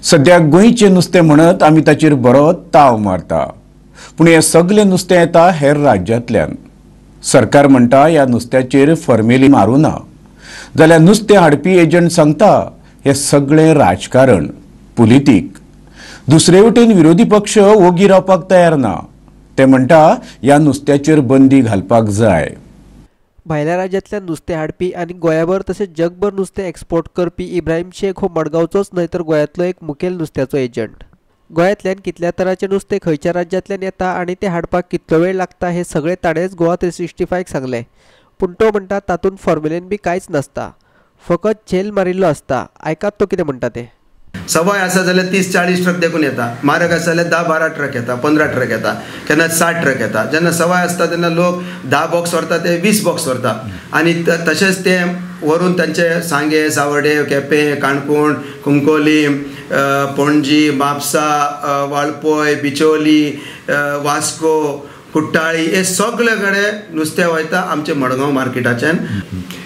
सद्या गोंयचें नुस्तें म्हणत आमी ताचेर बरो ताव मारता, पूण हें सगळें नुस्तें येता हेर राज्यांतल्यान। सरकार म्हणटा ह्या नुस्त्याचेर फॉर्मेली मारूं ना, जाल्यार नुस्तें हाडपी एजंट सांगता हें सगळें राजकारण, पुलितीक। दुसरे वटेन विरोधी पक्ष ओगी रावपाक तयार ना, ते म्हणटा ह्या नुस्त्याचेर बंदी घालपाक जाय। भायल्या राज्यांतल्यान नुस्तें हाडपी आनी गोंयाभर तशेंच जगभर नुस्तें एक्सपोर्ट करपी इब्राहिम शेख हो मडगांवचोच न्हय तर गोंयांतलो एक मुखेल नुस्त्याचो एजंट। गोंयांतल्यान कितल्या तरांचें नुस्तें खंयच्या राज्यांतल्यान येता आनी तें हाडपाक कितलो वेळ लागता हें सगळें ताणेंच गोवा 365 सांगलें। पूण तो म्हणटा तातूंत फॉर्मेलीन बी कांयच नासता, फकत झेल मारिल्लो आसता। आयकात तो कितें म्हणटा तें। सवाय आसा जाल्यार 30-40 ट्रक देखून येता, म्हारग आसा जाल्यार 10-12 ट्रक येता, 15 ट्रक येता, केन्ना 60 ट्रक येता। जेन्ना सवाय आसता तेन्ना लोक 10 बॉक्स व्हरता, ते 20 बॉक्स व्हरता आनी तशेंच ते व्हरून तांचे सांगे, सावर्डे, केपें, काणकोण, कुंकोली, पणजी, म्हापसा, वाळपय, बिचोली, वास्को, कुट्टाळी हे सगळे कडेन नुस्तें वयता आमचे मडगांव मार्केटाच्यान।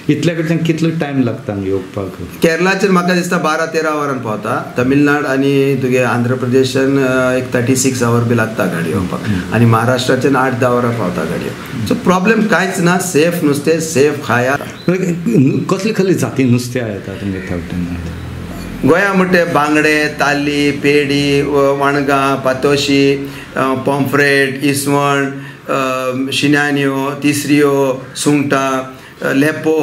इतल्या कडच्यान कितलो टायम लागता येवपाक? केरलाचेर म्हाका दिसता 12-13 वरां पावता, तमिळनाड आनी तुगे आंध्र प्रदेशान एक 36 our बी लागता गाडी येवपाक आनी महाराष्ट्राच्यान 8-10 वरां पावता गाडयो। सो प्रॉब्लेम कांयच ना, सेफ नुस्तें, सेफ खाया। कसले कसले जाती नुस्तें येता तुमगे थवटेन? गोंया म्हणटे बांगडे, ताल्ली, पेडी, वाणगां, पातोशी, पॉम्फ्रेट, इसवण, शिन्यान्यो, तिसऱ्यो, सुंगटां, लेपो,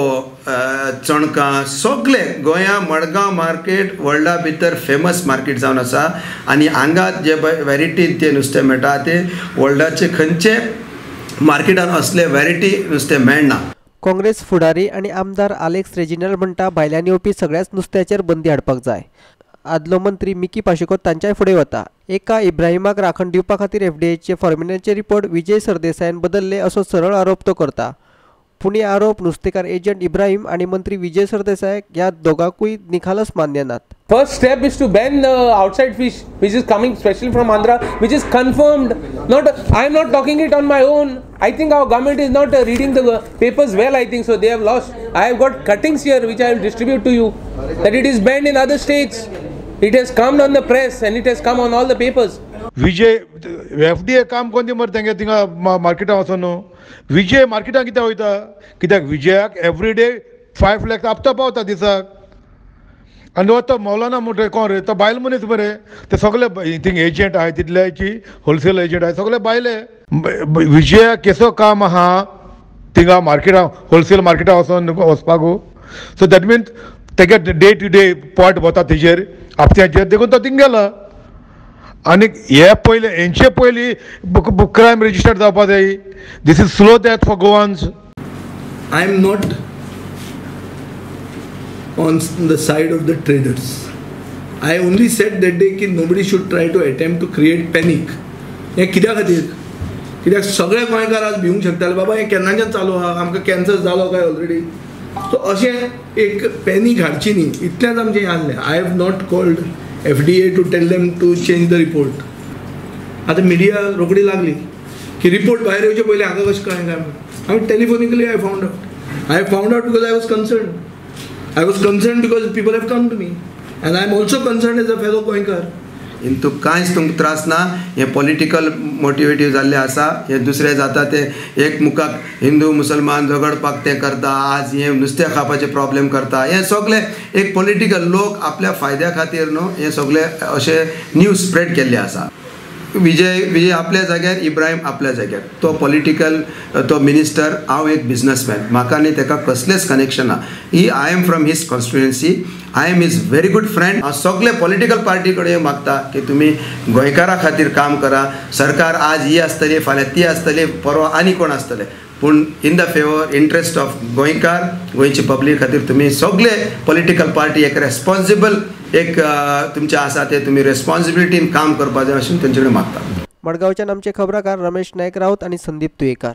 चणकां, सगळे गोंया मडगांव मार्केट वर्ल्डा भितर फेमस मार्केट जावन आसा आनी हांगा जे वेरायटी ते नुस्तें मेळटा ते वर्ल्डाचे खंयचे मार्केटान असले वेरायटी नुस्तें मेळना। काँग्रेस फुडारी आनी आमदार आलेक्स रेजिनल म्हणटा भायल्यान येवपी सगळ्याच नुस्त्याचेर बंदी हाडपाक जाय। आदलो मंत्री मिकी पाशेको तांच्याय फुडें वता। एका इब्राहिमाक राखण दिवपा खातीर एफडीएचे फॉर्मेलिनाचे रिपोर्ट विजय सरदेसायान बदलले असो सरळ आरोप तो करता। पूण हे आरोप नुस्तेकार एजंट इब्राहिम आनी मंत्री विजय सरदेसाय ह्या दोगांकूय निखालस मान्य नात। First step is to ban the outside fish which is coming specially from Andhra, which is confirmed. Not, I am not talking it on my own. I think our government is not reading the papers well. I think so. They have lost. I have got cuttings here which I will distribute to you. That it is banned in other states. It has come on the press and it has come on all the papers. Vijay FDA काम कोण ती मरे तेंगे थिंगा मार्केटान वचोन न्हू। विजय मार्केटान कित्याक वयता? कित्याक विजयाक एवरी डे 5 लाख आपतो पावता दिसाक। आनी तो मौलाना म्हणटा कोण रे, तो बायल मनीस मरे, ते सगळे थिंग एजंट आहाय तितल्याची होलसेल एजंट आहाय सगळे बायले। विजया केसो काम आहा थिंगा मार्केटान होलसेल मार्केटान वचोन वचपाक, सो that means तेगे डे टू डे पॉयंट वता तेजेर आपत्याचेर देखून तो थिंग गेला। आनी हे पयले हेंचे पयलीं क्रायम रजिस्टर जावपा जाय। This is slow death for Goans. I am not on the side of the traders. I only said that day ki nobody should try to attempt to create panic. हें कित्या खातीर? कित्याक सगळे गोंयकार आज भिवंक शकताले, बाबा हें केन्नाच्यान चालू आहा, आमकां कॅन्सर जालो काय ऑलरेडी। सो अशें एक पॅनीक हाडची न्ही इतलेंच आमचें हें आहलें। I have not called FDA to tell them to change the report. आतां मिडिया रोखडी लागली की रिपोर्ट भायर येवचे पयलीं हांगा कशें कळ्ळें काय म्हणून। हांवें telephonically I found out. I found out because I was concerned. I was concerned because people have come to me and I am also concerned as a fellow Goenkar. हितून कांयच तुमकां त्रास ना, हें पॉलिटिकल मोटिवेटीव जाल्लें आसा। हें दुसरें जाता तें एक मुखाक हिंदू मुसलमान झगडपाक तें करता, आज हें नुस्तें खावपाचें प्रॉब्लेम करता। हें सगळें एक पॉलिटिकल लोक आपल्या फायद्या खातीर न्हू हें सगळें अशें न्यूज स्प्रेड केल्लें आसा। विजय विजय आपल्या जाग्यार, इब्राहिम आपल्या जाग्यार, तो पॉलिटिकल, तो मिनिस्टर, हांव एक बिजनसमॅन, म्हाका आनी तेका कसलेंच कनेक्शन ना। ही I am from his constituency, I am his very good friend. हांव सगळे पॉलिटिकल पार्टी कडेन मागता की तुमी गोंयकारा खातीर काम करा। सरकार आज ही आसतली, फाल्यां ती आसतली, परवां आनी कोण आसतले, पूण in the favour interest of गोंयकार, गोंयची पब्लीक खातीर तुमी सगळे पॉलिटिकल पार्टी एक रेस्पॉन्सिबल एक तुमचें आसा ते तुमी रेस्पॉन्सिबिलिटीन काम करपाक जाय अशें तेंचे कडेन मागता। मडगांवच्यान आमचे खबराकार रमेश नायक राऊत आनी संदीप तुयेकार।